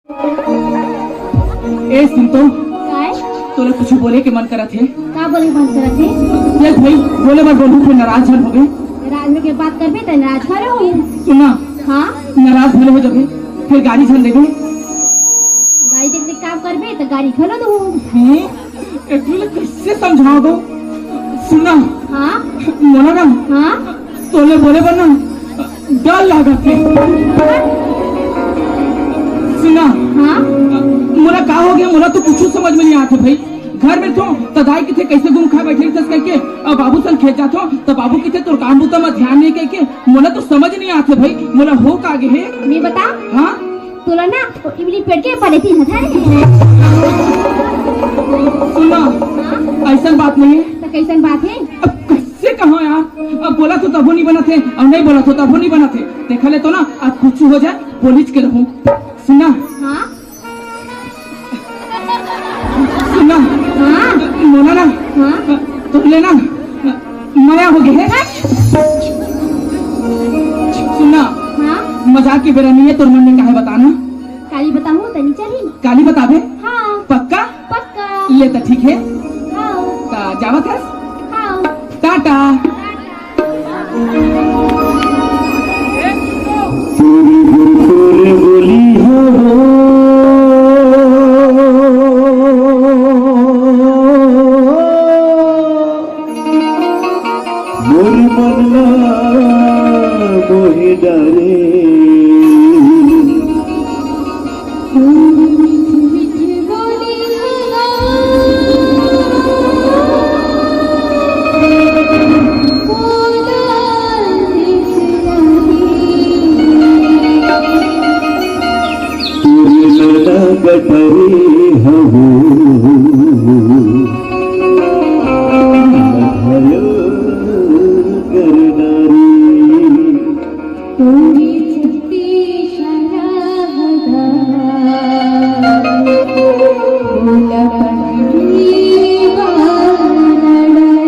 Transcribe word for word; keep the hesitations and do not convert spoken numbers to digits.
ए, सुन तो। काय? तोला कुछ बोले के मन करत हे? का बोले के मन करत हे? देख भाई, बोले बर बोलहूँ, फिर नाराज झन होबे। नाराज होके बात करबे त नाराज घलो होहूँ। सुन ना। हाँ? नाराज घलो हो जाबे, फिर गारी झन देबे। गारी देख देख काम करबे त गारी घलो दूँ। हम्म, एकरा ले कैसे समझाओ दो? सुन ना। हाँ? मोला ना। हाँ? तोले बोले बर ना डर लागत हे। सुन ना। हाँ? मोला का हो गया, मोला तो कुछ समझ में नहीं आते भाई। घर में तो त दाई किथे कैसे गुम खाए बैठे रहिथस कहिके, अब बाबू सन खेत जाथो त बाबू किथे तोर काम बुता में ध्यान नहीं कहिके, मोला तो समझ नहीं आते भाई, मोला हो का गे हे। मैं बता। हाँ? तोला ना इमली पेड़ के पले थी ना। सुन ना। हाँ? ऐसन बात नहीं है। तो कैसन बात है? अब से कहा यार, अब बोला तो तभो नहीं बनत हे, अब नहीं बोला तो तभो नहीं बनत हे। देखा ले तो ना, अब कुछ हो जाए, बोलिच के रहूं। सुन ना। हाँ? सुन ना। हाँ? मोला ना। हाँ? तोर ले ना, मया हो गया है। सुन ना। हाँ? मजाक के बेरा नहीं है, तोर मन में का है बताना। काली बताऊं, तनी चली। काली बताबे? हाँ। पक्का? पक्का। ले त ठीक है। हाँ। त जावत हस? हाँ। टाटा। तोरे बोली हो। मोर मन ला मोहि डारे। तोरे नैना गटरे हवो, लहयो कर डारे। तोरी छुट्टी शराब दा, बोला पगली बानड़ी।